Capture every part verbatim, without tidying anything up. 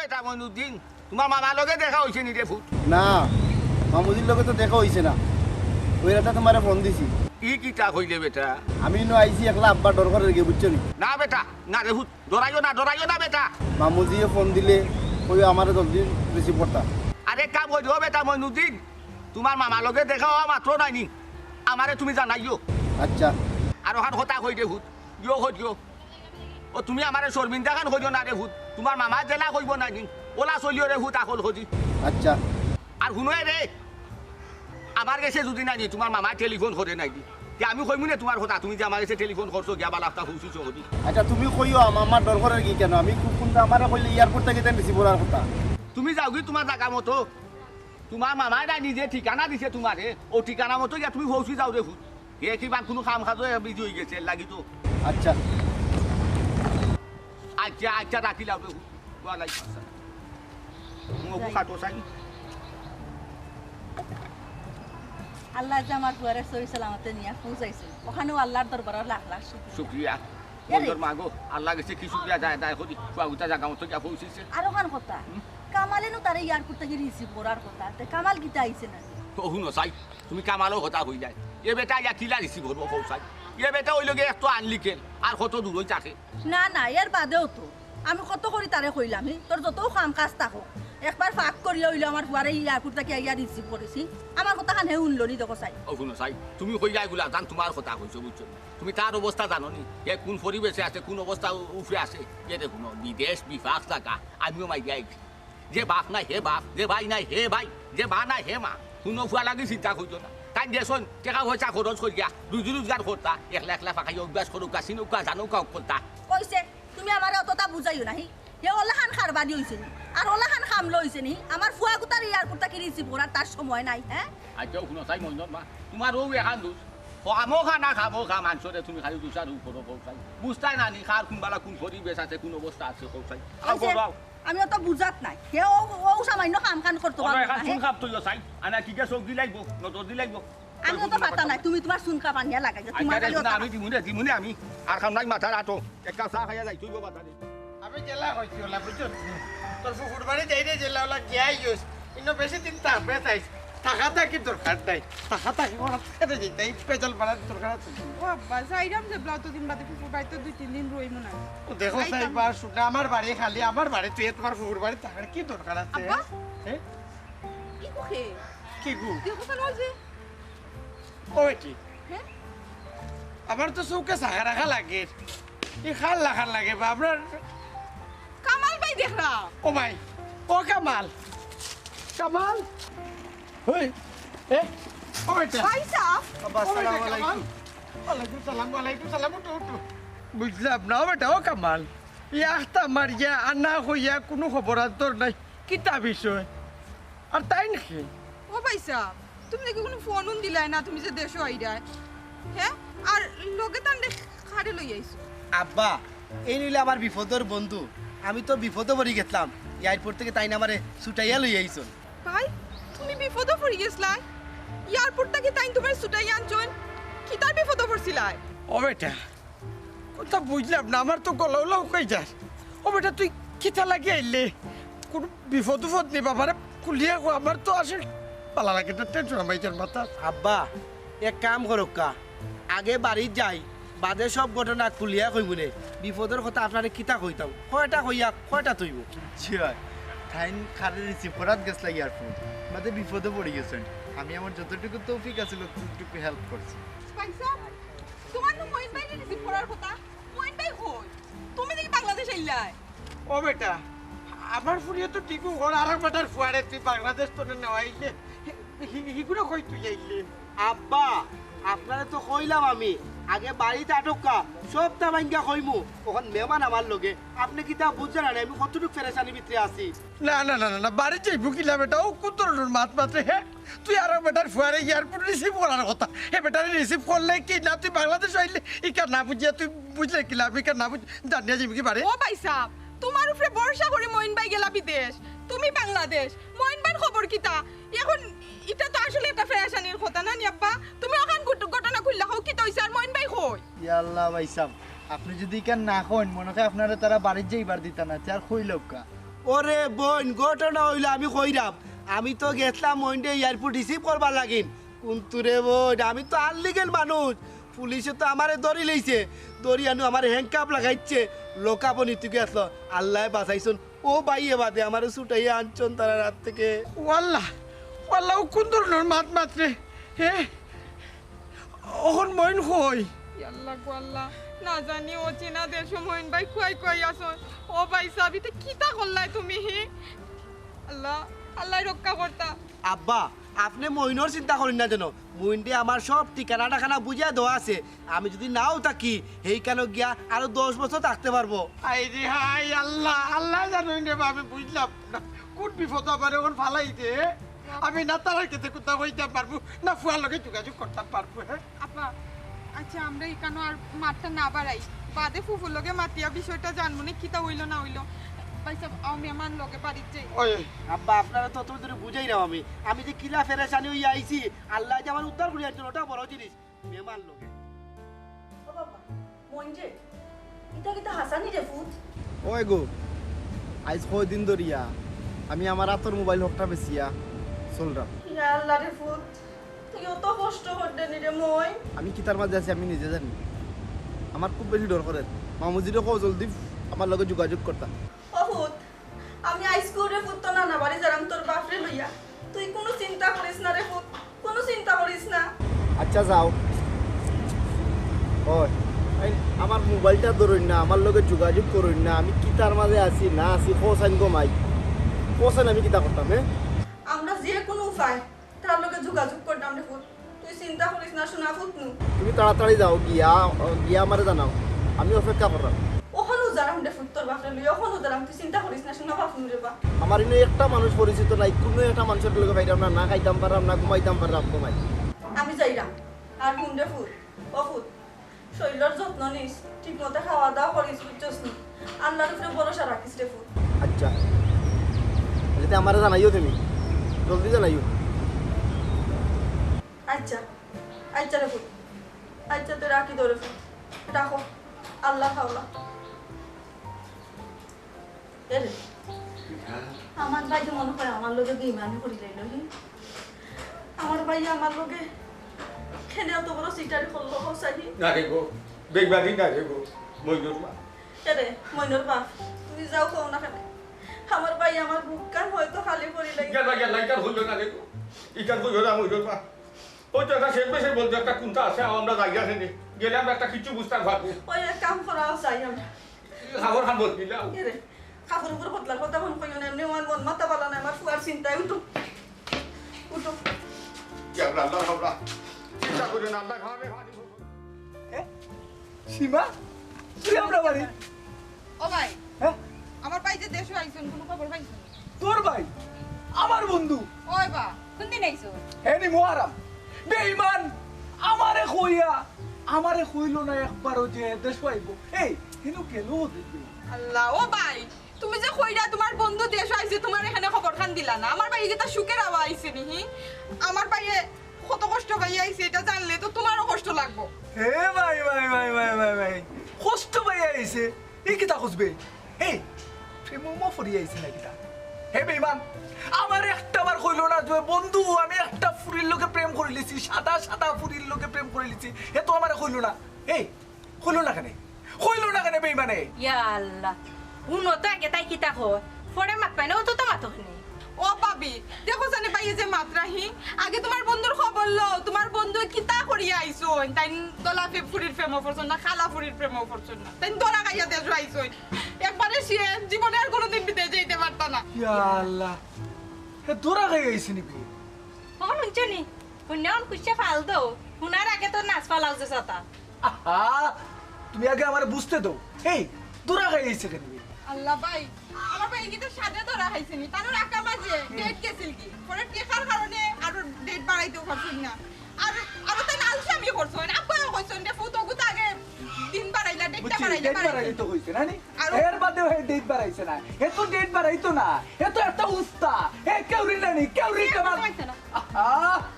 বেটা মইনুদ্দিন, তুমার মামার লগে দেখা অইছে নি রে ফুত? না, মামুজির লগে তো দেখা অইছে না। অউ রাইতে তুমারে ফোন দিছি। ই কিতা কইলে বেটা? আমি নু আইছি একলা, আব্বা ডর করের গি, বুঝছো নি? না বেটা, না রে ফুত, ডরাইও না, ডরাইও না বেটা। মামুজিয়ে ফোন দিলে কইও আমারে জলদি রিসিভ করতা। আরে কাম করিও বেটা মইনুদ্দিন, তুমার মামার লগে দেখা অওয়া মাত্র নায় নি, আমারে তুমি জানাইও। আচ্ছা। আর অখান কথা কই রে ফুত, ইয়ো করিও। ও তুমি আমারে শর্মিন্দা খান করিও না রে ফুত, তুমার মামায় যেলা কইবো নায় নি, অলা চলিও রে ফুত, আকল করি। আচ্ছা। আর হুনো রে, আমার গেছে যুদি নায় নি, তুমার মামায় টেলিফোন করে নায় নি, তে আমি কইমু নে তুমার কথা, তুমি যে আমার গেছে টেলিফোন করছো, গিয়া বালা কথা কইছো করি। আচ্ছা, তুমি কইও, আমা-, আমার ডর করের গি কেনে? আমি কু-, কুনটা আমারে কইলে এয়ারপোর্ট থাকি তাইন রিসিভ করার কথা। তুমি যাওগি তুমার জাগা মতো, তুমার মামায় নায় নি যে ঠিকানা দিছে তুমারে, অউ ঠিকানা মতো গিয়া তুমি পৌঁছি যাও রে ফুত। হে কিবা কুনু কাম কাজো বিজি অইগেছে, এরলাগি তো। আচ্ছা। আচ্ছা, আচ্ছা, রাখিলাও রে ফুত। ওয়ালাইকুম আসসালাম। তুমি অগু কাটো চাই। আল্লায় যে আমার ফুয়ারে সহি সালামতে নিয়া পৌঁছাইছে, অখানেউ আল্লার দরবারো লাখ লাখ শুকরিয়া। শুকরিয়া। এরে। বন্দর মাগো, আল্লার গেছে কি শুকরিয়া আদায় করি, ফুয়াগুতা জাগা মতো গিয়া পৌঁছিছে। আর অখান কথা, কামালে নু তারে এয়ারপোর্ট থাকি রিসিভ করার কথা, তে কামাল কিতা আইছে না? ও হুনো চাই, তুমি কামালর কথা কইলায়, এ বেটা আইয়া কিলা রিসিভ করবো কও চাই? এ বেটা অইলো গিয়া এক তো আনলিখেন, আর কত দূরই থাকে। না, না, এর বাদেও তো আমি কত করি তারে কইলাম, হি, তোর যতউ কাম কাজ থাকউক, একবার ফাঁক করিয়া অইলেও আমার ফুয়ারে এয়ারপোর্ট থাকি আইয়া রিসিভ করিস, হি। আমার কথাখান হে হুনলো নি দেখো চাই। ও হুনো চাই, তুমি কইলায় গুলা জান তুমার কথা কইছো, বুঝছো নি? তুমি তার অবস্থা জানো নি? হে কুন পরিবেশে আছে, কুন অবস্থা উ-, উপরে আছে? এরে হুনো, বিদেশ বিপাক জাগা, আমিও মাইয়া আইছি। যে বাপ নাই হে বাপ, যে ভাই নাই হে ভাই, যে মা নাই হে মা। হুনো ফুয়া লাগি চিন্তা করিও না। তাইন দেশো টেকা পয়সা খরচ করিয়া, রুজি রোজগার করতা, একলা একলা ফাকাইয়া অভ্যাস করউক্কা, চিনউক্কা, জানউক্কা, অকলতা। কইছে, তুমি আমারে অততা বুঝাইও না, হি। হে অলাখান কারবারি অইছে নি? আর অলাখান কামলা অইছে নি? আমার ফুয়াগুতারে এয়ারপোর্ট থাকি রিসিভ করার তার সময় নাই, হে? আচ্ছা, হুনো চাই মইনুর মা, তুমার অউ এখান দুষ। কামো খা না খামো খা, মানষরে তুমি খালি দুষার উপরো কও চাই। বুঝতায় না নি, কার কুন বালা কুন পরিবেশ আছে, কুন অবস্থা আছে, কও চাই। আও, আচ্ছা, কও, আও। আমি অত বুঝাত নাই। হে অউ, অউ সামান্য কাম কান করতো পারতো না, হে? চুন খাপ তুইও চাই। আনা কি গেছে, চউখ দিলাইবো, নজর দিলাইবো। আমি অত পাতা নাই, তুমি তুমার চুন খাপ আনিয়া লাগাইও, তুমার আচ্ছা, খালি অত না, আমি দিমুনে, দিমুনে আমি। আর কাম নাই, মাথার আটো। একটা চা খাইয়া যাই, তুই বাবা, তাহলে। আমি যেলা কইছি অলা, বুঝছস নি? তোর ফুফুর বাড়ি যাইরে যেলা অলা গিয়াই গেছ। ইনো বেশি দিন থাকবে চাইছ। থাকা থাকি দরকার নাই। থাকা থাকি করাত কেনে যাইতাম? এই পেজাল বাড়ার দরকার আছে। ও আব্বা, যাইরাম যেবলা অতদিন বাদে ফুফুর বাড়িত দুই তিন দিন রইমু না। ও দেখো চাই, বা শুনে আমার বাড়ি খালি, আমার বাড়ি তুই তুমার ফুফুর বাড়ি থাকার কি দরকার আছে? আব্বা? হ্যাঁ? কি কুখে? কি গু? দেখো কেন যে? ও বেটি, হ্যাঁ? আমার তো চউখে চাকা রাখা লাগে। ই কার লাখান লাগে বা আপনার? কামাল ভাই দেখরা। ও ভাই, ও কামাল, কামাল। ওই, এ, ও বেটা। ভাই সাহেব। আব্বা, ও বেটা, আসসালামু আলাইকুম। কামাল। ওয়ালাইকুম সালাম, ওয়ালাইকুম সালাম, উঠো, উঠো। বুঝলাম না, ও বেটা, ও কামাল। ই আখতা মারিয়া আর না কইয়া কুনু খবর আন্তর নাই। কিতা বিষয়? আর তাইন কে? ও ভাই সাহেব, তুমি দেখি কুনু ফোন উন দিলায় না, তুমি যে দেশো আইরায়, হ্যাঁ? আর লগে তানরে কারে লই আইছো? আব্বা, এইন অইলা আমার বিপদর বন্ধু। আমি তো বিপদো পড়ি গেছলাম, এয়ারপোর্ট থাকি তাইন আমারে ছুটাইয়া লই আইছইন। ভাই, তুমি বিপদো পড়ি গেছলায়? এয়ারপোর্ট থাকি তাইন তুমারে ছুটাইয়া আনছইন? কিতার বিপদো পড়ছিলায়? ও বেটা, কথা বুঝলাম না, আমার তো গলা উলা হুকাই যার। ও বেটা, তুই কিতা লাগি আইলে? কুনু বিপদ উপদ নি বাবারে? খুলিয়া কো, আমার তো আসল ভালা লাগে না, টেনশন আমার ইটার মাথা। আব্বা, এক কাম করউক্কা, আগে বাড়িত যাই, বাদে সব ঘটনা খুলিয়া কইমুনে। বিপদর কথা আপনারে কিতা কইতাম, কয়টা কইয়া কয়টা থইব। জি অয়, তাইন কারে রিসিভ করাত গেছলা এয়ারপোর্ট, বাদে বিপদো পড়ি গেছইন। আমি আমার যতটুকু তৌফিক আছিল, ততটুকু হেল্প করছি। ভাই সাহেব, তুমার নু মইন ভাইরে রিসিভ করার কথা। মইন ভাই কই? তুমি দেখি বাংলাদেশ আইলায়। ও বেটা, আমার ফুরিয়ে তো ঠিকউ কর, আরক বেটার ফুয়ারে তুই বাংলাদেশ তনে নেওয়াইলে। হি-, হি-, হিগুরে কই তুই আইলে? আব্বা, আপনারে তো কইলাম আমি, আগে বাড়িত আটক্কা, সবতা ভাইঙ্গা কইমু। অখন মেহমান আমার লগে, আপনে কিতা বুঝরা না, আমি কতটুক পেরেশানির ভিতরে আছি। না, না, না, না, না, বাড়িত যাইবো কিলা বেটা? ও কুন ধরনর মাত মাতে, হে? তুই আরক বেটার ফুয়ারে এয়ারপোর্ট রিসিভ করার কথা। হে বেটারে রিসিভ করলে কি না, তুই বাংলাদেশ আইলে ইকার না বুঝিয়া তুই বুঝলে কিলা, আমি ইকার না বুঝ-, জানিয়া যাইবি কি বাড়ি? ও ভাই সাহেব, তুমার উপরে ভরসা করি মইন ভাই গেলা বিদেশ, তুমি বাংলাদেশ, মইন ভাইর খবর কিতা? অখন ইটা তো আসলে একটা পেরেশানির কথা না নি আব্বা? তুমি অখান ঘট-, ঘটনা খুলিয়া কও, কিতা অইছে আর মইন ভাই কই? ইয়া আল্লাহ ভাই সাহেব, আপনে যুদি ইখান না কইন, মনে অয় আপনারে তারা বাড়িত যাইবার দিতা না, তে আর কইলাউক্কা। ওরে বইন, ঘটনা অইলো আমি কইরাম, আমি তো গেছলাম মইনরে airport receive করবার লাগিন, কিন্তু রে বইন, আমি তো unlegal মানুষ, পুলিশে তো আমারে ধরি লইছে, ধরি আনু আমারে handcuff লাগাইছে, lock-up-ও নিতে গেছলো, আল্লায় বাঁচাইছইন, ও ভাইয়ে বাদে আমারে ছুটাইয়া আনছইন তারার আত থাকি। ওয়াল্লা, ওয়াল্লা, ও কোন ধরনর মাত মাতরে? হে? অখন মইন কই? ইয়াল্লা গো আল্লা, না জানি অচিনা দেশো মইন ভাই কুয়াই কুয়াই আছইন। ও ভাইসাব, ইতা কিতা করলায় তুমি, হি? আল্লা, আল্লায় রক্ষা করতা। আব্বা, আপনে মইনর চিন্তা করইন না যেন। মইনরে আমার সব ঠিকানা টাকানা বুঝাইয়া দেওয়া আছে। আমি যুদি নাও থাকি, হেইখানো গিয়া আরো দশ বছর থাকতে পারবো। হায়রে হায়, আল্লা, আল্লায় জানইন রে বা, আমি বুঝলাম না। কোন বিপদো আমারে অখন ফালাইছে? আমি না তারার কাছে কুন্তা কইতাম পারমু, না ফুয়ার লগে যোগাযোগ করতাম পারমু, হে? আপা, আচ্ছা, আমরা ইখানো আর মাতটা না বাড়াই, বাদে ফুফুর লগে মাতিয়া বিষয়টা জানমু নে, কিতা অইলো না অইলো। ভাইসাব, আও মেহমান লগে বাড়িত যাই। ওই। আব্বা, আপনারে তো অত ধরি বুঝাইরাম আমি, আমি যে কিলা পেরেশানি অইয়া আইছি, আল্লায় যে আমারে উদ্ধার করিয়া আনছইন, ওটা বড় জিনিস। মেহমান লগে। ও বাবা, মইন যে, ইতা কিতা হাছানি রে ফুত? ওই গো, আইজ কয়দিন ধরিয়া আমি আমার আতর মোবাইল হকটা বেচিয়া চলরাম। ইয়া আল্লা রে ফুত, তুই অত কষ্ট কররে নি রে মইন। আমি কিতার মাঝে আছি আমি নিজে জানি। আমার খুব বেশি ডর করের। মামুজিরে কও জলদি আমার লগে যোগাযোগ করতা। ও ফুত, আমি আইজকু রে ফুত তো নানা বাড়ি যাইরাম তোর বাফরে লইয়া। তুই কুনু চিন্তা করিস না রে ফুত, কুনু চিন্তা করিস না। আচ্ছা যাও। ওই, এই আমার মোবাইলটা ধরইন না, আমার লগে যোগাযোগ করইন না, আমি কিতার মাঝে আছি না আছি, কও চাইন গো মাই। কও চাইন আমি কিতা করতাম, হে? আমরা যে কুনু উপায় তার লগে যোগাযোগ করতাম রে ফুত। তুই চিন্তা করিস না, সোনা ফুত নু। তুমি তাড়াতাড়ি যাও, গিয়া, গিয়া আমারে জানাও। আমি অপেক্ষা কররাম। অখনউ যাইরাম রে ফুত, তোর বাফরে লইয়া অখনউ যাইরাম, তুই চিন্তা করিস না, সোনা বাফ নু রে বা। আমার ইনো একটা মানুষ পরিচিত নাই, কুনু একটা মানুষর লগে পাইরাম না, না খাইতাম পাররাম, না ঘুমাইতাম পাররাম, ঘুমাই। আমি যাইরাম। আর হুন রে ফুত, ও ফুত, শরীলর যত্ন নিস, ঠিক মতো খাওয়া দাওয়া করিস, বুঝছস নি? আল্লার উপরে ভরসা রাখিস রে ফুত। আচ্ছা, যাতে আমারে জানাইও তুমি, জলদি জানাইও। আচ্ছা, আচ্ছা রে ফুত, আচ্ছা তো রাখি দে রে ফুত, রাখো, আল্লার হাওলা। এরে, আমার ভাই যে মনে হয় আমার লগে বেইমানি করি লাইলো, হি? আমার ভাই আমার লগে কেনে অত বড় চিটারি করলো, কও চাইন? না রে গো, বেইমানি না রে গো, মইনুর মা। এরে, মইনুর বাফ, তুমি যাও কও না কেনে? আমার ভাই আমার বুকখান হয়তো খালি করি লাইলো। গেলা, গেলা, ইখান কইও না রে গো, ইখান কইও না মইনুর মা। ওই তো একটা শেষ মেশেজ বলতে একটা কুন্তা আছে, আমরা যাইগি কেনে, গেলে আমরা একটা কিচ্ছু বুঝতাম পারমু। ওই এক কাম করা যায় আমরা। কাপড় খান বদলি নাও। এরে, কাপড় উপরে বদলার কথা অখন কইও না, এমনে আমার মন মাথা ভালা নাই, আমার ফুয়ার চিন্তায়। উঠো, উঠো। কি আমরা আল্লাহ, আমরা চিন্তা করি না, আল্লাহ খাবে, খাবে। এ? সীমা, তুই আমরা বাড়ি? ও ভাই, হ্যাঁ? আমার ভাই যে দেশো আইছইন, কুনু খবর পাইছো নি? তোর ভাই? আমার বন্ধু? ওই বা, কুনদিন আইছইন? হে নি মহারাম, বেইমান, আমারে কইয়া, আমারে কইলো না একবারও যে দেশো আইবো। এই, হিনু গেলো দেখবি। আল্লাহ, ও ভাই, তুমি যে কইরা তুমার বন্ধু দেশো আইছে, তুমার এখানে খবর খান দিলা না। আমার ভাই ইগিতা সুখের আওয়া আইছে নি, হি? আমার ভাইয়ে কত কষ্ট পাইয়া আইছে, ইটা জানলে তো তুমারও কষ্ট লাগবো। হে ভাই, ভাই, ভাই, ভাই, ভাই, ভাই, কষ্ট পাইয়া আইছে? ই কিতা কস বে? এই, প্রেমো মো পড়ি আইছে না কিতা? হে বেইমান, আমারে একটা বার কইলো না যে, "বন্ধু, আমি একটা ফুরির লগে প্রেম করিলিছি, সাদা সাদা ফুরির লগে প্রেম করিলিছি।" হে তো আমারে কইলো না। এই, কইলো না কেনে? কইলো না কেনে বেইমানে? ইয়া আল্লাহ, হুনো তো আগে তাই কিতা কয়, পরে মাত পায় না, অত তো মাতো কেনে। ও ভাবি, দেখো জানি ভাইয়ে যে মাতরা হি, আগে তুমার বন্ধুর খবর লও, তুমার বন্ধু কিতা করিয়া আইছইন, তাইন ধলা ফে-, ফুরির প্রেমো পড়ছইন না কালা ফুরির প্রেমো পড়ছইন না, তাইন ধরা খাইয়া দেশো আইছইন। একবারে সে জীবনে আর কুনুদিন বিদেশ যাইতে পারতা না। ইয়া আল্লাহ, হে ধরা খাইয়া আইছে নি বে? অখন হুনছো নি? হুনলে অখন খুশিয়ে ফাল দেও, হুনার আগে তো নাচ ফালাও যে সাতা। আহা, তুমি আগে আমারে বুঝতে দেও। এই, ধরা খাইয়া আইছে কেনে বে? আল্লাহ ভাই, আমার ভাই কিতা সাদে ধরা খাইছে নি? তানর আকা মাঝে date গেছিল কি? পরে টেকার কারণে আরো date বাড়াইতেও পারছইন না। আর, আরো তাইন আলসামি করছইন। আব্বায়ও কইছইন যে ফুত অগুতা আগে দিন বাড়াইলা, date টা বুঝছি, বাড়াইলা, date বাড়াইলা। বাড়াইতে তো কইছে না নি? আরো এর বাদেও হে date বাড়াইছে না। হে তো date বাড়াইতো না। হে তো একটা উস্তা। হে কেউরি না নি, কেউরি কে কেমন? বাড়াইছে না। আহা!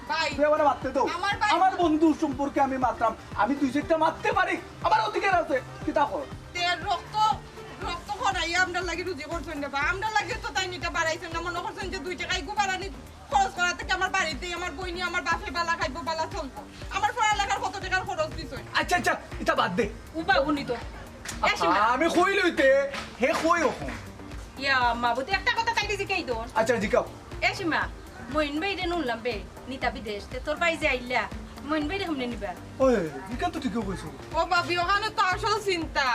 ভাই, তুই আমারে মাততে দেও। আমার ভাই আমার বন্ধু সম্পর্কে আমি মাতরাম। আমি দুই চাইরটা মাততে পারি। আমার অধিকার আছে। কিতা কর? তে রক্ত, রক্ত কণা এই আমরার লাগি রুজি করছইন রে বা, আমরার লাগি তো তাইন ইটা বাড়াইছইন না, মনো করছইন যে দুই টেকা ইগু বাড়ানি খরচ করা থাকি আমার বাড়িত দেই, আমার বইনে আমার বাপে বালা খাইবো, বালা চলবো। আমার পড়ালেখার কত টেকার খরচ দিছইন। আচ্ছা, আচ্ছা, ইটা বাদ দে। উবা, হুনি তো। এ সীমা। আমি কই লইতে, হে কই অখন। ইয়া, মা, বুঝি একটা কথা তাইলে জিকাই দোন। আচ্ছা, জিকাও। এ সীমা, মইন ভাইরে হুনলাম বে, নিতা বিদেশ, তে তোর ভাই যে আইলা, মইন ভাইরে কেমনে নিবা? ওই, ইখান তো ঠিকই কইছো। ও ভাবি, অখানো তো আসল চিন্তা।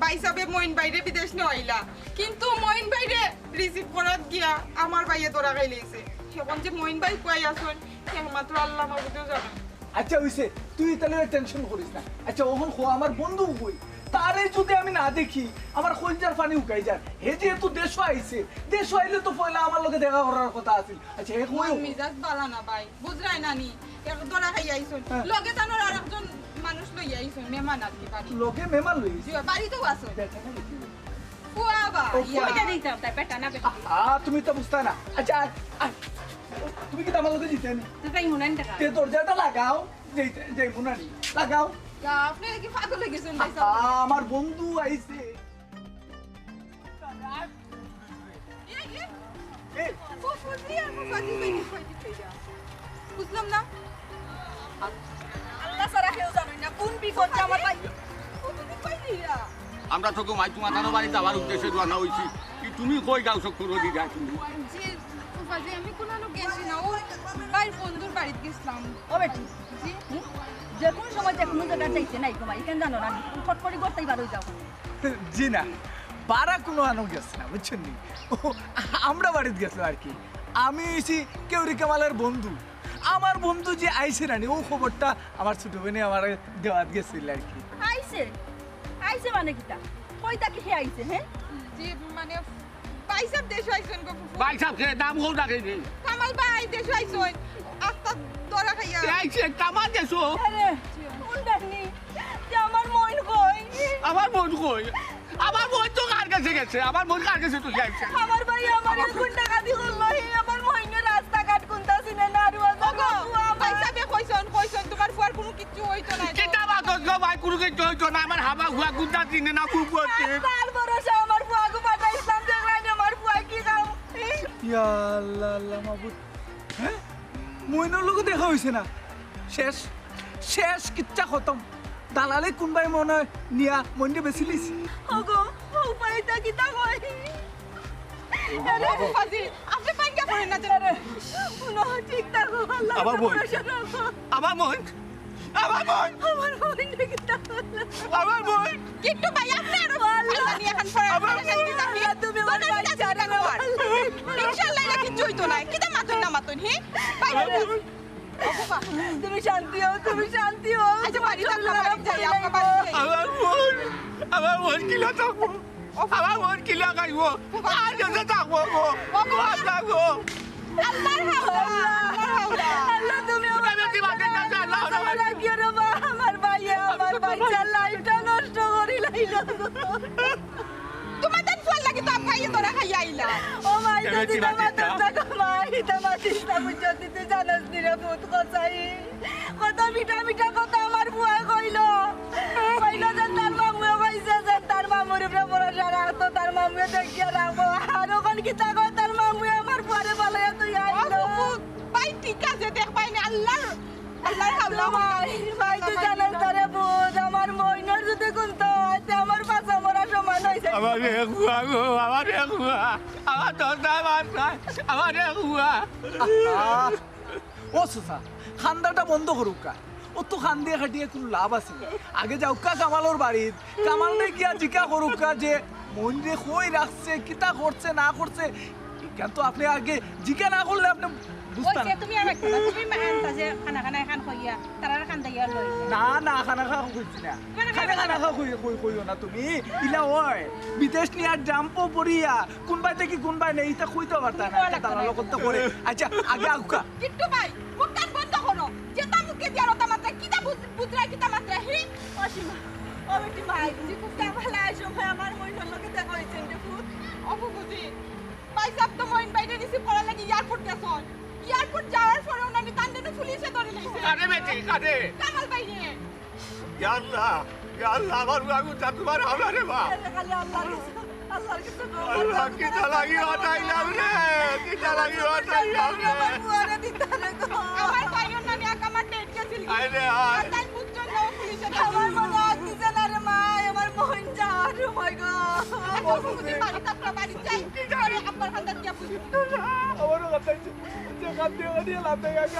ভাইসাবে মইন ভাইরে বিদেশ নিয়া আইলা, কিন্তু মইন ভাইরে receive করাত গিয়া আমার ভাইয়ে ধরা খাইলাইছে। অখন যে মইন ভাই কই আছইন, একমাত্র আল্লাহ মাবুদে জানইন। আচ্ছা, অইছে, তুই তাইলে tension করিস না। আচ্ছা, অখন ক, আমার বন্ধু কই? তারে যুদি আমি না দেখি, আমার কইলজার পানি হুকাই যার। হে যেহেতু দেশো আইছে, দেশো আইলে তো পয়লা আমার লগে দেখা করার কথা আছিল। আচ্ছা, হে কই? মন মেজাজ বালা না ভাই, বুঝরায় না নি? এক ধরা খাইয়া আইছইন। হ্যাঁ। লগে তানর আরেকজন মানুষ লইয়া আইছইন, মেহমান আর কি বাড়ি। লগে মেহমান লইয়া আইছইন? জি, বাড়িতেও আছইন। দেখে না দেখি। ফুয়া বা, ও, ফুয়া। ইয়া। আমি জানি তো, তাই বেটা না বেটা। আ, তুমি তো বুঝতা না। আচ্ছা, আয়, আয়। তুমি কিতা আমার লগে যাইতায় নি? তো যাইমু না নি তে? তে দরজাটা লাগাও, যাইতে, যাইমু না নি? লাগাও। ইয়া, আপনে কি পাগল অই গেছইন ভাই সাহেব? আ, আমার বন্ধু আইছে। এ, এ, এ। ফুফুজি আর ফুফাজি কই দিছে ইটা? বুঝলাম না। আল্লাহ ছাড়া কেউ জানইন না কোন বিপদে আমার ভাই। ফুফুজি কই দিয়া? আমরা তো ঘুমাই তোমার নানু বাড়ি যাওয়ার উদ্দেশ্যে রওনা অইছি। কি তুমি কই যাও চক্কর দি যাও তুমি? জি, ফুফাজি, আমি কুনানো গেছি না, ও ভাইর বন্ধুর বাড়িত গেছিলাম। ও বেটি, জি? হুম? যে কোনো সময় যে কোনো জাগাত যাইতে নাই তোমার, ইখান জানো না, ফট করি করতেই বারোই যাও। জি না, বারা কুনানো গেছে না, বুঝছইন নি? ও, আমরা বাড়িত গেছিল আর কি। আমি অইছি কেউরি কামালের বন্ধু। আমার বন্ধু যে আইছে না নি, ও খবরটা আমার ছোট বইনে আমারে দেওয়াত গেছিল আর কি। আইছে? আইছে মানে কিতা? কই থাকি হে আইছে, হ্যাঁ? জি, মানে, ভাই সাহেব দেশো আইছইন গো, ফুফু। ভাই সাহেব কে? নাম কও না কেনে? কামাল ভাই দেশো আইছইন। আস্তা ধরা খাইয়া। এ আইছে কামাল দেশো? আরে, কোন ডাকনি? যে আমার মইন কই? আমার মইন কই? আমার মইন তো কার গেছে গেছে? আমার মইন কার গেছে তুই আইছে? আমার ভাই আমার এখন ডাকাতি করলো, হে আমার মইনে রাস্তাঘাট কোনটা চিনে না, আর ও ওগো, ফুয়া আমার ভাই সাহেবে কইছইন, কইছইন, তোমার ফুয়ার কোনো কিচ্ছু অইতো না। কিতা বাতস গো ভাই, কোনো কিচ্ছু অইতো না। আমার হাবা ফুয়া কুন্তা চিনে না, কুকুর চিনে। তার ভরসা আমার ফুয়াগু পাঠাইছলাম, দেখলাম আমার ফুয়া কি খাও। ইয়া আল্লাহ, আল্লাহ মাবুদ। হ্যাঁ? মইনর লগে দেখা অইছে না। শেষ, শেষ, কিচ্ছা খতম। দালালে কুনবায় মনে অয় নিয়া মইনরে বেচিলিছে। ওগো, ও উপায়টা কিতা কই? আরে, বাবু। ফুফাজি, আপনে পাঙ্গা করেন না যেন। আরে, হুনো, ঠিক থাকো, আল্লাহ আমার বোন। ভরসা রাখো। আমার বোন। আমার বোন। আমার বোন, ঠিক থাকো। আমার বোন। কিট্টু ভাই, আপনে আরো আল্লাহ। ফাইলানি এখন পড়ে আমার বোন। আল্লাহ, তুমি আমার দোকান বাচ্চা কাছে রাখো। আল্লাহ। ইনশাআল্লাহ, ইটা কিচ্ছু অইতো না। কিতা মাতইন না মাতইন, হে? ভাই, আমার বোন। ও বাবা। তুমি শান্তি হও, তুমি শান্তি হও। আচ্ছা, বাড়ি যাও, বাড়ি যাও, বাড়ি যাও। আমার বোন, আমার বোন কিলা থাকবো? ও বাবা। আমার বোন কিলা খাইবো? আর যাতে থাকবো গো। ও বাবা। আর থাকবো। আল্লাহর হাওলা, আল্লাহর হাওলা। আল্লাহ, তুমি আমার ওটা বেটি বাদে না, আল্লাহ, আল্লাহ। রাখিও রে বা, আমার ভাইয়ে, আমার ভাইটার লাইফটা নষ্ট করি লাইল গো। তোমার তান ফুয়ার লাগি তো আব্বাই ধরা খাইয়া আইলা। ও মাই, এবার যদি কি বাদ দিতা? মাতার থাকো মাই, ইতা মাতিস না, বুঝছো? তুই তো জানাস নি রে, ভূত কসাই। কত মিঠা মিঠা কথা আমার ফুয়া কইলো। কইলো যে তার মামুয়ে কইছে যে তার মামুর উপরে ভরসা রাখতো, তার মামুয়ে দেখিয়া রাখবো। আর অখন কিতা কয়, তার মামুয়ে আমার ফুয়ারে ফালাইয়া তুই আইলো। ও, ভাই, ঠিক আছে, দেখ ভাই, নে আল্লাহর আল্লাহর হাওলা। ভাই, ভাই, তুই জানাস তারে ভূত, আমার মইনর যদি কুন্তা অয়, তে আমার বাঁচা মরা সমান অইছে। আমার এক ফুয়া গো, আমার এক ফুয়া, আমার দশটা বাচ্চা, আমার এক ফুয়া। আহ, ও চাচা, কান্দাটা বন্ধ করুক্কা। অত কান্দিয়া কাটিয়া কুনু লাভ আছে নি? আগে যাউক্কা কামালর বাড়িত, কামালরে গিয়া জিকা করুক্কা যে মইনরে কই রাখছে, কিতা করছে না করছে, ইখান তো আপনে আগে জিকা না করলে আপনে বুঝতা না। ওই যে তুমি আর রাখো না, তুমি মা আনতা যে খানা খানা এখান কইয়া, তারার খান দাইয়া লই। না, না, খানা খাওয়া কইছি না। মানে খানা খানা খাওয়া কই, কই, কইও না তুমি। ইলা অয়, বিদেশ নিয়া জাম্পো পড়িয়া, কুনবায় থাকি কুনবায় নেই, ইতা কইতে পারতা না। ইতা তারা লোক তো করে। আচ্ছা, আগে আউক্কা। কিট্টু ভাই, মুখখান বন্ধ করো। যেতা মুখে দিয়া অতা মাতরা, কিতা বুঝ-, বুঝরায় কিতা মাতরা, হি? ও সীমা, ও বেটি ভাই, জি খুব কামালা আইসো ভাই, আমার মইনর লগে দেখা অইছে রে ভূত। ও বুঝি। ভাই সাহেব তো মইন ভাইরে receive করার লাগি airport গেছইন। Airport যাওয়ার পরে উনারে তানরে পুলিশে ধরি লাইছে। কারে বেটি, কারে? কামাল ভাইরে। ইয়া আল্লাহ, ইয়া আল্লাহ, আমার বাবু তা তোমার হাওলা রে বা। আল্লাহ, আল্লাহ, আল্লাহ। আল্লাহর কাছে দোয়া আল্লাহ, করো। কিতা লাগি হটাইলাম রে? কিতা লাগি হটাইলাম রে? আমার বুয়ারে দিতা রে গো। আমার ভাইও না নিয়া আমার ডেট গেছিল। আয় রে আয়। আর তাই পুত্র না পুলিশে আমার মনে হয় দিছে না রে মা, আমার মন যার, ও মাই গড। আমার বাড়ি থাকলে বাড়ি যাই। আরে আব্বার হান্দাত গিয়া বুঝি। আমারও কথা হইছে। যে কান্দে ওখানে লাফে গেছে।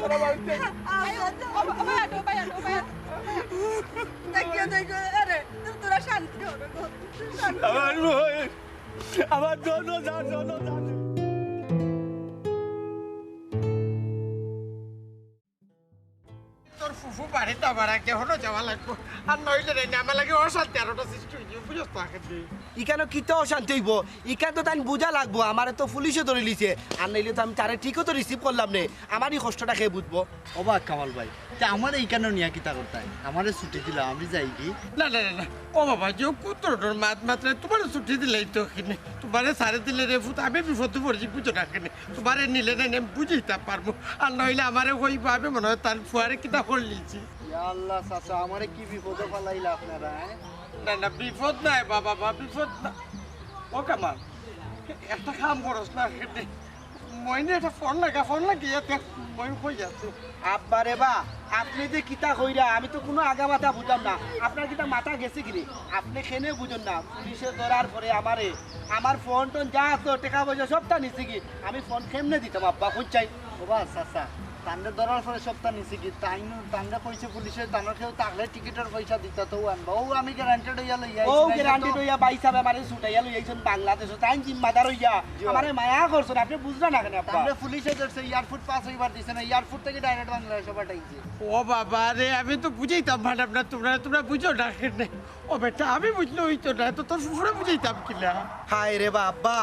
তারা বাড়িতে। আয়, ও, ও, ও, ভাই, আটো, ভাই, আটো, ভাই, আটো। দেখিও, দেখিও, আরে, তুমি তোরা শান্তি হও না গো। আমার বই, আমার দোনো যা, দোনো যা। তোর ফুফু বাড়িত আবার আগে হলো যাওয়া লাগবো। আর নইলে রে, আমার লাগি অশান্তি আর ওটা সৃষ্টি হইব, বুঝছ তো আগে দিয়ে। ইখানো কিতা অশান্তি হইব? ইখান তো তাইন বুঝা লাগবো, আমারে তো পুলিশে ধরি লিছে। আর নাইলে তো আমি তারে ঠিকও তো রিসিভ করলাম নে। আমারই কষ্টটা কে বুঝবো? ও বা কামাল ভাই, তে আমারে ইখানো নিয়া কিতা করতায়? আমারে ছুটি দিলাও, আমি যাই কি? না, না, না, না। ও বাবা, যে কুত্তরটার মাত মাতলে তোমার ছুটি দিলেই তো এখানে। তোমারে ছাড়ে দিলে রে ফুত, আমি বিপদে পড়ছি, বুঝো না এখানে। তোমারে নিলে না, আমি বুঝিতা পারবো। আর নইলে আমারে ওই ভাবে মনে হয় তার ফুয়ারে কিতা করলিছি। ইয়া আল্লাহ, চাচা, আমারে কি বিপদে ফালাইলা আপনারা, হ্যাঁ? না, না, বিপদ নাই বাবা, বা বিপদ না। ও কামাল, একটা কাম করস না, এখানে মইনে একটা ফোন লাগা, ফোন লাগিয়ে দেখ, মইন কই আছে? আব্বা রে বা, আপনি যে কিতা কইরা, আমি তো কুনু আগা মাথা বুঝলাম না। আপনার কিতা মাথা গেছে কিনি? আপনি কেনে বুঝেন না? পুলিশে ধরার পরে আমারে, আমার ফোন টোন যা আছে, টেকা পয়সা সবটা নিছে কি? আমি ফোন কেমনে দিতাম আব্বা, কই চাই? ও বা, চাচা, তানরে ধরার পরে সবটা নিছে কি? তাইন, তানরে কইছে পুলিশে, তানর কেউ থাকলে টিকিটর পয়সা দিতা তো আনবা। ও আমি গ্যারান্টেড হইয়া লইয়া ও আইছি, না, গ্যারান্টেড তো হইয়া ভাই সাহেব আমারে ছুটাইয়া লইয়া আইছেন বাংলাদেশো। তাইন জিম্মাদার হইয়া। জি। আমারে মায়া করছেন, আপনি বুঝলেন না কেন আব্বা? তানরে পুলিশে ধরছে, এয়ারপোর্ট পাস হইবার দিছে না, এয়ারপোর্ট থেকে ডাইরেক্ট বাংলাদেশে পাঠাইছে। ও বাবা রে, আমি তো বুঝাইতাম পারলাম না তোমরা, তোমরা বুঝো না কেনে? ও বেটা, আমি বুঝলে হইতো না, তো তোর ফুফুরে বুঝাইতাম কিলা? হায় রে বা আব্বা,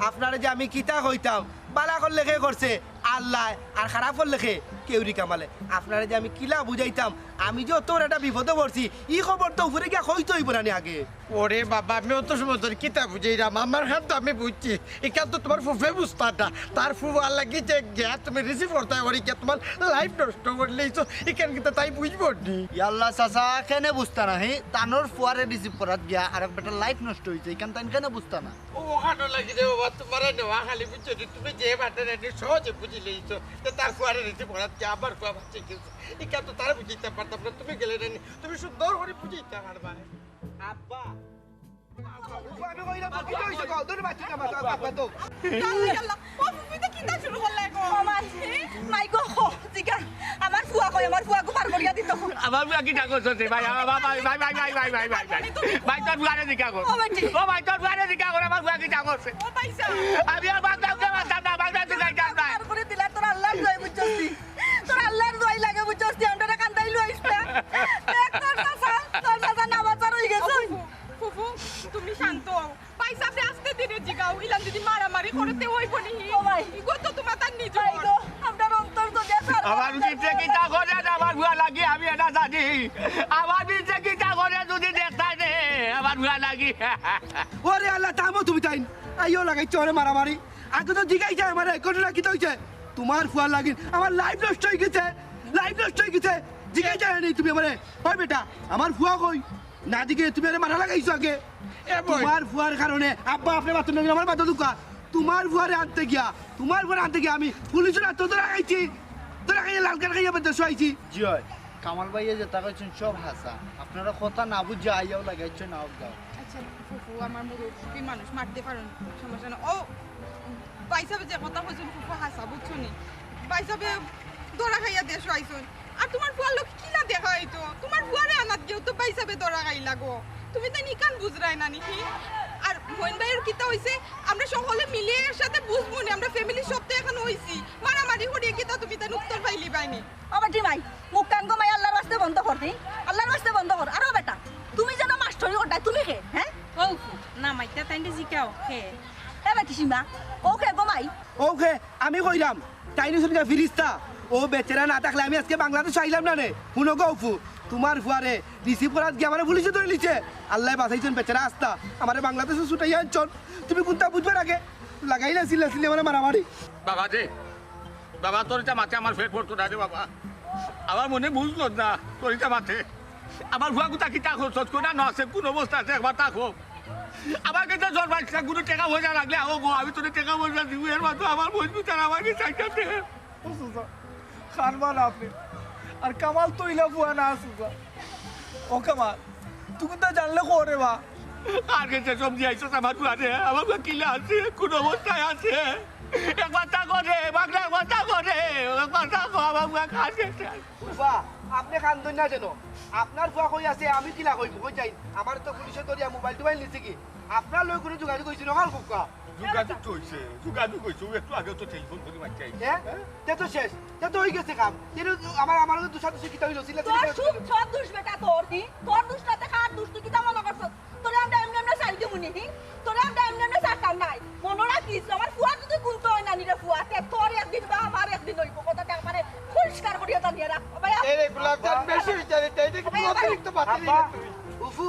আপনারে যে আমি কিতা কইতাম, বালা করলে কে করছে? আল্লাহ, আর খারাপ করলে কে? কেউরি কামালে। আপনারে যে আমি কিলা বুঝাইতাম, আমি যে অত বড় একটা বিপদে পড়ছি, ই খবর তো উপরে গিয়া কইতে হইব না নি আগে? ওরে বাবা, আমি অত সময় ধরে কিতা বুঝাইরাম? আমার খান তো আমি বুঝছি, ইখান তো তোমার ফুফে বুঝতা না। তার ফুফু আল্লাহ কি যে গিয়া তুমি রিসিভ করতে পারি গিয়া তোমার লাইফ নষ্ট করলেই তো, ইখান কিতা তাই বুঝবো নি? ইয়াল্লা চাচা, কেনে বুঝতা না? হে, তানোর ফুয়ারে রিসিভ করাত গিয়া আর এক বেটার লাইফ নষ্ট হইছে, ইখান তাইন কেনে বুঝতা না? ও ওখানো লাগি রে বাবা, তোমারে নেওয়া খালি বুঝছো নি? তুমি যে বাটে রেডি সহজে বুঝি লইছো, তো তার ফুয়ারে রিসিভ করাত গিয়া আবার ফুয়া বাচ্চা গেছে। ইখান তো তারা বুঝিতে পারতাম না, তুমি গেলে না নি, তুমি সুন্দর করে বুঝিতে পারবা। আব্বা। আমি কইলাম, কি হইছে? কও, দূর বাচ্চা, আব্বা, আব্বা, আব্বা, তো। ইয়াল্লা, ইয়াল্লা। ও, ফুফি তো কিতা শুরু করলে গো? ও মাই, মাই গো, হো, জিগা। আমার ফুয়া কই, আমার ফুয়া গো বার করিয়া দিত। আমার ফুয়া কিতা করছে রে ভাই? আমার ভাই, ভাই, ভাই। ভাই, তোর ফুয়ারে জিগা কর। ও বেটি। ও ভাই, তোর ফুয়ারে জিগা কর, আমার ফুয়া কিতা করছে? ও ভাই সাহেব। আমি আর বাগদা উঠে পারতাম না, বাগদা তুই যাইতাম না। বার করে দিলা, তোর আল্লাহর দোয়াই বুঝছস তুই। তোর আল্লাহর দোয়াই লাগে বুঝছস তুই, আমরা কান্দাই লইস না। দেখ তোর চাচা, তোর চাচা না বাঁচার হয়ে গেছে। ফুফু, ফুফু, তুমি শান্ত হও। ভাই সাহেব, আস্তে ধীরে জিগাও, ইলান যদি মারামারি করে তে হইব নি। ও ভাই। ইগো তো তোমার তার নিজর। ভাই গো, আমরার অন্তর তো দেখার আমার ভিতরে কিতা করে না, আমার ফুয়া লাগি, আমি এটা জানি। আমার ভিতরে কিতা করে যদি দেখতায় নে, আমার ফুয়া লাগি। ওরে আল্লাহ, থামো তুমি তাইন। আইও লাগাইছো ওরে মারামারি। আগে তো জিগাই যায় আমারে, ঘটনা কিতা হইছে? তোমার ফুয়া লাগিন, আমার লাইফ নষ্ট হয়ে গেছে, লাইফ নষ্ট হয়ে গেছে। জিগাই যায় নি তুমি আমারে? ওই বেটা, আমার ফুয়া কই? না দিকে তুমি আরে মারা লাগাইছো আগে। এ বই। তোমার ফুয়ার কারণে আব্বা আপনি বাথরুমে গেলে আমার মাথা দুকা। তোমার ফুয়ারে আনতে গিয়া, তোমার ফুয়ারে আনতে গিয়া আমি পুলিশের হাতে ধরা খাইছি, ধরা খাইয়া লাল কার্ড খাইয়া বেঁধে শুয়াইছি। জি হয়, কামাল ভাইয়ে যেটা কইছেন সব হাছা। আপনারা কথা না বুঝে আইয়াও লাগাইছেন আউট দাও। আচ্ছা, ফুফু, আমার মুরব্বি মানুষ মারতে পারেন, সমস্যা না। ও, ভাই সাহেব যে কথা কইছেন ফুফু হাছা, বুঝছো নি? ভাই সাহেব ধরা খাইয়া দেশো আইছইন। আর তোমার ফুয়ার লগে কিলা দেখা হইতো? তোমার ফুয়ারে আনাত গিয়াও তো ভাই সাহেব ধরা খাইলা গো। তুমি তাইন ইখান বুঝরায় না নাকি? আর মইন ভাইয়ের কিতা হইছে? আমরা সকলে মিলিয়ে একসাথে বুঝবো নি। আমরা ফ্যামিলি সব তো এখন হইছি। মারামারি করিয়া কিতা তুমি তাইন উত্তর পাইলি বাইনি? ও বেটি মাই, মুখ কান গো মাই আল্লাহর ওয়াস্তে বন্ধ কর দি। আল্লাহর ওয়াস্তে বন্ধ কর। আর ও বেটা, তুমি যেন মাস্টরি করতায়, তুমি কে? হ্যাঁ? ও ফুফু, না মাইতা তাইনরে জিকাও, কে? এ বেটি সীমা, ও কে গো মাই? ও কে? আমি কইলাম, তাইন অইছইন গিয়া ফিরিস্তা। ও বেচারা না থাকলে আমি আজকে বাংলাদেশ আইলাম না রে। হুনো গো ফুফু, তোমার ফুয়ারে রিসিভ করাত গিয়া আমারে পুলিশে ধরি লিছে। আল্লায় বাঁচাইছইন বেচারা আস্তা। আমারে বাংলাদেশো ছুটাইয়া আনছইন। তুমি কুনটা বুঝবার আগে লাগাইলা চিল্লা চিল্লি আমারে মারামারি। বাবা রে, বাবা, তোর ইটা মাতে আমার পেট ভরতো না রে বাবা। আমার মনে বুঝলো না, তোর ইটা মাতে। আমার ফুয়া কুতা কিতা করছস, কোন না আছে, কোন অবস্থা আছে, একবার তা কও। আমার কাছে জোর পাইছে, কোনো টেকা পয়সা লাগলে আমার বউ, আমি তোরে টেকা পয়সা দিব, এর মাঝে আমার বন্ধু তার আমার কাছে চাইতেছে। ও চাচা, খান মান আপনি। আর কামাল তো ইলা ফুয়া না চাচা। ও কামাল, তুই কোনটা জানলে করে বা? আর কাছে সবজি আইসো আমার দুয়ারে, আমার দুয়া কিলা আছে, কোন অবস্থায় আছে? একবার তা করে, বাংলা একবার তা করে, একবার তা কো, আমার দুয়া কার কাছে? বাবা, আপনি কান্দন না যেন। আপনার ফুয়া কই আছে, আমি কিলা কইব, কই যাই? আমার তো পুলিশে ধরিয়া মোবাইল টোবাইল নিছে কি? আপনার লগে কোনো যোগাযোগ হইছে না, কাল কুক্কা? যোগাযোগ তো হইছে, যোগাযোগ হইছে, ও একটু আগে তো টেলিফোন করে মারতে আইছে। হ্যাঁ? তে তো শেষ, তে তো হই গেছে কাম। কিন্তু আমার, আমার লগে দুষাদুষি কিতা হইল? চিল্লা তোর চিল্লি সব, সব দুষ বেটা তোর, হি? তোর দুষ না, তে কার দুষ? তুই কিতা মনে করছস? তোরে আমরা এমনি এমনি ছাড়ি দিমু নি, হি? তোরে আমরা এমনি এমনি ছাড়তাম নায়। মনে রাখিস, আমার ফুয়া যদি কুন্তা হয় না, নিরে ফুয়া, তে তোর একদিন বা আমার একদিন হইব। কথাটা আমারে পরিষ্কার করিয়া জানিয়ে রাখ। ভাই, এই রে, গোলাপ জান, বেশি হয়ে যাবে, তাই দেখি আব্বা, অতিরিক্ত বাতিল আব্বা, হয়ে যাবে। উফু,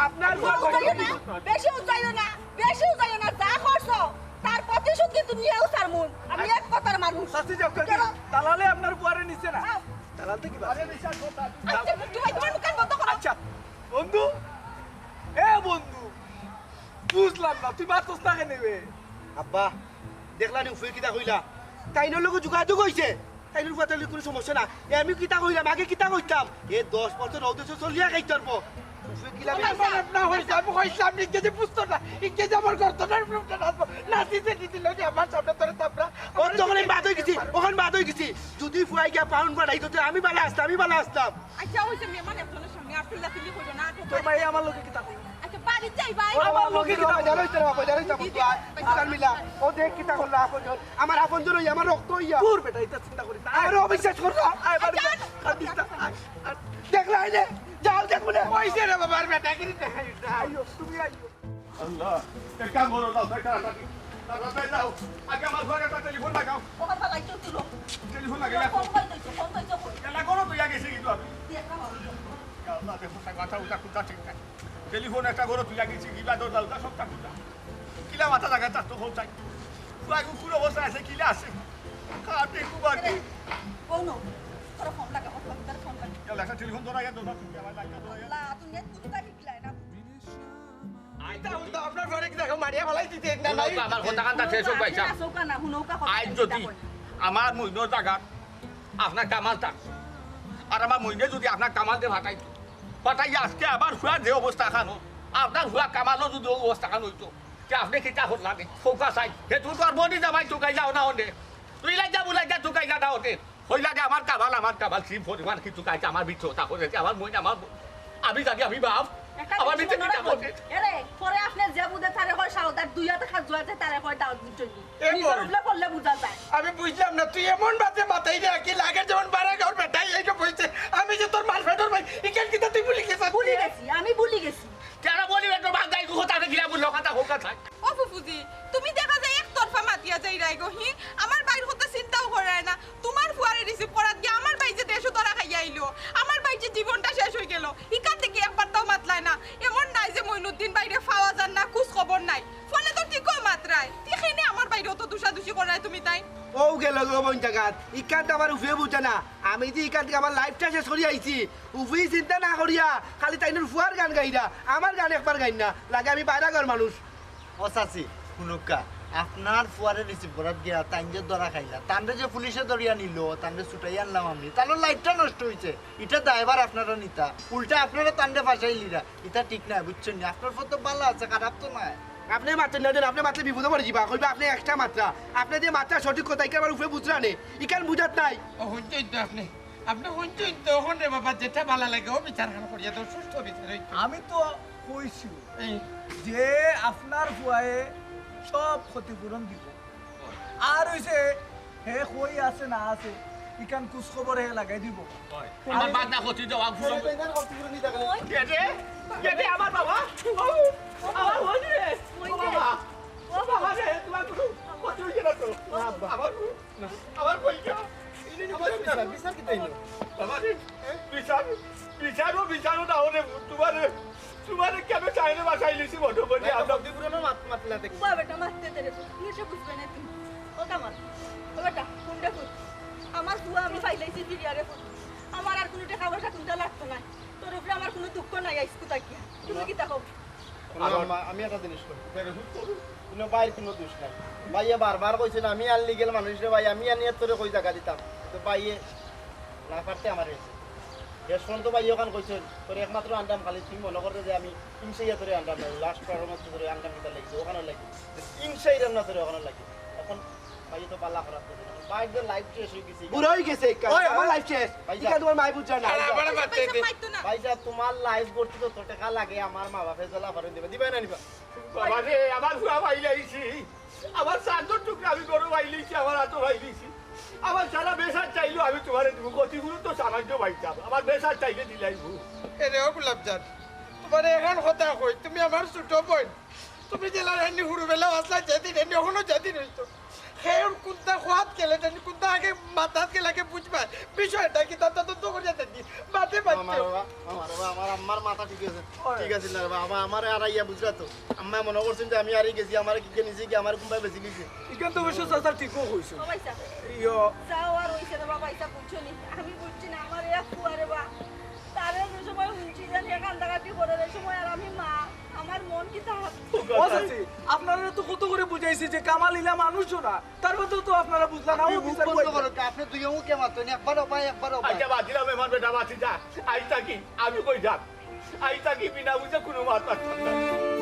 আপনার বেশি উজাইও না, বেশি উজাইও না, বেশি উজাইও না, যা করছো, তার প্রতিশোধ কিন্তু নিয়েও ছাড়মু। আমি এক কথার মানুষ। শাস্তি যাও, কেন? দালালে আপনার ফুয়ারে নিছে না। হ্যাঁ। দালাল তো কি বাস? আরে, বিশ্বাস করো না। আচ্ছা, তুমি তোমার মুখ কান বন্ধ করো। আচ্ছা, বন্ধু, এ বন্ধু, বুঝলাম না, তুই মারছস না কেন বে? আব্বা, দেখলা নি উফে কিতা কইলা? তাইনর লগে যোগাযোগ হইছে। তাইনর ফুয়া তাইলে কোনো সমস্যা না। এ আমি কিতা কইলাম, আগে কিতা কইতাম? এ দশ বছর ও দেশে চলিয়া খাইতে পারবো। উফে কিলা ও ভাই সাহেব, না হইছে, আমি কইছিলাম, ইংরেজি বুঝতো না, ইংরেজি আমার করতো না, আমি উঠে নাচবো। নাচিতে দিতে লগে আমার সামনে তোরে তাপরা। ওর যখন আমি বাদ হয়ে গেছি, ওখানে বাদ হয়ে গেছি। যদি ফুয়াই গিয়া পাউন্ড বাড়াই, তো আমি বালা আসতাম, আমি বালা আসতাম। আচ্ছা, ওই যে মেহমান একজনের সামনে আর চিল্লাচিল্লি করো না, আর তোর ভাই আমার লগে কিতা কইলো? আচ্ছা, বাড়ি যাই ভাই। ও আমার লগে কিতা কইলো? বাজার হইতে রে, বাজার হইতে কইলো। আয়, আয়, মিলা। ও দেখ কিতা করলো আপনজন। আমার আপনজন হইয়া, আমার রক্ত হইয়া। দূর বেটা, এটা চিন্তা করিস না। আরে অবিশ্বাস করলো। আয়, বাড়ি যা। আচ্ছা। আর দিস না। আয়, আয়। দেখলা এই যে, যাও দেখ বলে। ওই যে রে বাবার বেটা, কিনি দেখাই না। আইও, তুমি আইও। আল্লাহ, এক কাম করো, যাও, যাও, তাড়াতাড়ি। তাড়াতাড়ি যাও। আগে আমার ঘরে একটা টেলিফোন লাগাও। ওখান ফালাই তো তুলো। টেলিফোন লাগাই রাখো। ফোন পাই তো, ফোন পাই তো। এলা করো তো, ইয়া গেছি কিন্তু আমি। ইয়া আল্লাহ, দেখো, তার মাথা উঠা কুটা ঠিক নাই। টেলিফোন একটা করো, তুই আগে চিঠি বাদর দাও, তা সবটা কুটা। কিলা মাথা লাগা তার তো ফোন চাই। তুই আগে কুকুর অবস্থা আছে, কিলা আছে? কাটে কুবাটি। ও নো, তোর ফোন লাগা, ওর ফোন, তোর ফোন লাগা। ইয়া লেখা টেলিফোন ধরা গেল, ধরা তুমি, আমার লাগা ধরা গেল। আল্লাহ, তুমি এক কুত্তা ঠিক লাই না। আইতা হুনতা আপনার ঘরে কি দেখো মারিয়া ফালাই দিতে না নাই? আমার কথা কান্তা শেষ হোক ভাই সাহেব। আসো কানা, হুনো কা কথা আইজ যদি আমার মইনর জাগাত আপনার কামাল থাক, আর আমার মইনে যদি আপনার কামাল দে ফাটাইতো, ফাটাই আজকে আমার ফুয়ার যে অবস্থা খান, আপনার ফুয়া কামালও যদি অবস্থা খান হইতো, তে আপনি কিতা করলা রে? খোকা চাই, হে তুই তো আর বনি জামাই তুকাই যাও না হনে, তুই লাইজা বুলাইজা তুকাই যা না হনে। হইলা যে আমার কামাল, আমার কামাল, কি পরিমাণ কিছু খাইছে আমার ভিতরে, তা করে যে আমার মইন, আমার, আমি জানি আমি বাপ, একটা আমার জিনিস ভিতরে মনে কিতা রাখবেন। করছে? এরে, পরে আপনি যে বুঝে তারে কয় সাউদার, দুই হাতে খাত জুয়াতে তারে কয় দাও বুঝছনি। এ নিজের বল। উপরে পড়লে বুঝা যায়। আমি বুঝলাম না, তুই এমন বাজে মাথায় রে কি লাগে যেমন বারা গাওর বেটাই এই যে বইছে, আমি যে তোর মার ফেটর ভাই, ইখান কিতা তুই ভুলি গেছিস? ভুলি গেছি, আমি ভুলি গেছি। কেন বলি বেটো বাদ দাই কথা গিলা বললো কথা হোক কথা। ও ফুফুজি, তুমি দেখা যায় একতরফা মাতিয়া যাইরায় গো, হি? আমার ভাইর কথা চিন্তাও কররায় না। তোমার ফুয়ারে রিসিভ করাত গিয়া আমার ভাই যে দেশো ধরা খাইয়া আইলো, আমার ভাই যে জীবনটা শেষ হই গেল, ইখান থাকি একবারতাও মাতলায় না। এমন নায় যে মইনুদ্দিন ভাইরে পাওয়া যার না, খোঁজ খবর নাই। ফোনে তো ঠিকও মাতরায়। তে কেনে আমার ভাইরে অত দুষাদুষি কররায় তুমি তাইন? ও গেল গো বইন জাগাত, ইখান তো আমার উফে বুঝে না। আমি যে ইখান থাকি আমার লাইফটা শেষ করি আইছি, উফে চিন্তা না করিয়া খালি তাইনর ফুয়ার গান গাইরা, আমার গান একবার গাইন না। লাগে আমি বাইরা ঘর মানুষ। ও চাচি, হুনুক্কা, আপনার ফুয়ারে রিসিভ করাত গিয়া তাইন যে ধরা খাইলা, তানরে যে পুলিশে ধরিয়া নিল, তানরে ছুটাই আনলাম আমি, তানর লাইফটা নষ্ট হইছে, ইটা দায়ভার আপনারা নিতা, উল্টা আপনারা তানরে ফাঁসাইলিরা, ইটা ঠিক নায়, বুঝছইন নি? আপনার ফুয়া তো ভালা আছে, খারাপ তো নায়। আপনি মাতইন না যেন, আপনি মাতলে বিপদে পড়ি যিবা, কইবা আপনি একটা মাতরা, আপনি যে মাতরা সঠিক কথা, ইখান আমার উফে বুঝরা নে, ইখান বুঝাত নাই। ও হুনছইন তো আপনি, আপনি হুনছইন তো, অখন রে বাবা, যেটা ভালা লাগে, ও বিচার খান করিয়া দাও, সুষ্ঠু বিচার হইতো। আমি তো কইছি এই যে আপনার ফুয়ায় সব ক্ষতিপূরণ দিব। আর হইছে, হে কই আছে না আছে, ইখান খোঁজ খবর হে লাগাই দিব। আমার বাদ না ক্ষতি দাও, আমি ফুরো। এরে, এরে, আমার বাবা, ও, আমার হইল রে, ও বাবা, ও বাবা রে, তোমার কোনো ক্ষতি হইছে না তো? আমার আমার কই গেল? আমার বিচার, বিচার কিতা হইল? বাবা রে, বিচার, বিচারও, বিচারও না হলে তোমারে, তোমারে কেন চাইলে বাসায় লিছি মনে করি আমরা। ক্ষতিপূরণও মাত-, মাতলা দেখি। বাবা বেটা মারতে দে রে, তুমি সব বুঝবে না তুমি। ও কামাল, ও বেটা, কোনটা কই? আমার ফুয়া আমি পাইলাইছি ফিরিয়া রে ফুয়া। আমার আর কোনো টাকা পয়সা কোনটা লাগতো না। তোর উপরে আমার কোনো দুঃখ নাই, আইস কোথা গিয়া। তুমি কিতা কও? আম্মা, আমি একটা জিনিস কই। কিন্তু ভাইর কোনো দোষ নাই। ভাইয়ে বারবার কইছে না, "আমি আনলিগেল মানুষ রে ভাই, আমি আনিয়া তোরে কই জাগা দিতাম।" তো ভাইয়ে না পারতে আমার হয়েছে। শেষ পর্যন্ত ভাইয়ে ওখান কইছে, "তোরে একমাত্র আনতাম খালি তুই মনে করতে যে আমি হিংসাইয়া তোরে আনতাম না, লাস্ট করার মতো তোরে আনতাম কিতার লাগি, ওখানে লাগি। হিংসাই রান্না তোরে ওখানে লাগি।" এখন ভাইয়ে তো পাল্লা খারাপ করে দিল। ভাইর যে লাইফ শেষ হয়ে গেছে। বুড়া হয়ে গেছে, ওই, আমার লাইফ শেষ। ভাই, ইখান তোমার মাই বুঝছে না। আরে, আবার মারতে দে। ভাই সাহেব, তোমার লাইফ ভর্তি তো টাকা লাগে, আমার মা বাপে জ্বালা ফারুন দিবা, দিবা না নিবা? বাবা রে, আমার পুরা ভাই লাইছি। আমার চান্দর টুকরা আমি গরু ভাই লইছি, আমার হাতও ভাই লইছি। আমার সারা বেসার চাইলেও আমি তোমারে দিব, ক্ষতিপূরণ তো সামান্য পাইতাম, আমার বেসার চাইলে দিলাইব। এরে ও গোলাপজান, তোমারে এখন কথা কই, তুমি আমার ছোট বোন, তুমি জেলার এমনি হুরুবেলা আসলা যেদিন এমনি এখনো যেদিন হইতো। খেয়ে কোনটা খোয়াত গেলে জানি, কোনটা আগে মাথাত গেলে আগে বুঝবা। বিষয়টা কি তার তদন্ত করিয়া জানি। মাতে মাতে। আমার বাবা, আমার বাবা, আমার আম্মার মাথা ঠিক আছে। ওই। ঠিক আছে না রে বাবা, আমার, আমারে আর আইয়া বুঝলা তো। আম্মা মনে করছেন যে আমি আরই গেছি, আমারে কি কে নিছে কি, আমার কোনবায় বেশি গেছে। ইখান তো অবশ্য চাচা ঠিকও কইছো। ও ভাই সাহেব। ইয়ো। যাও আর হইছে রে বাবা, ইসা বুঝছো নি। আমি বুঝছি না, আমার এক ফুয়া রে বা। তারে যে সময় হুনছি যে হে কান্দাকাটি করে রে সময় আর আমি মা, আমার মন কি তাহার। ও চাচি, আপনারা তো কত করে বুঝাইছি যে কামাল ইলা মানুষও না, তারপরে তো আপনারা বুঝলা না, ও বিচার বন্ধ করো। আপনি দুই মুখে মাত্র একবার ও ভাই, একবার ও ভাই। আচ্ছা, বাজিরাম, এমন বেটা বাঁচি যা। আই থাকি, আমি কই যাক। আই থাকি বিনা বুঝে কোনো মাত মারতাম না।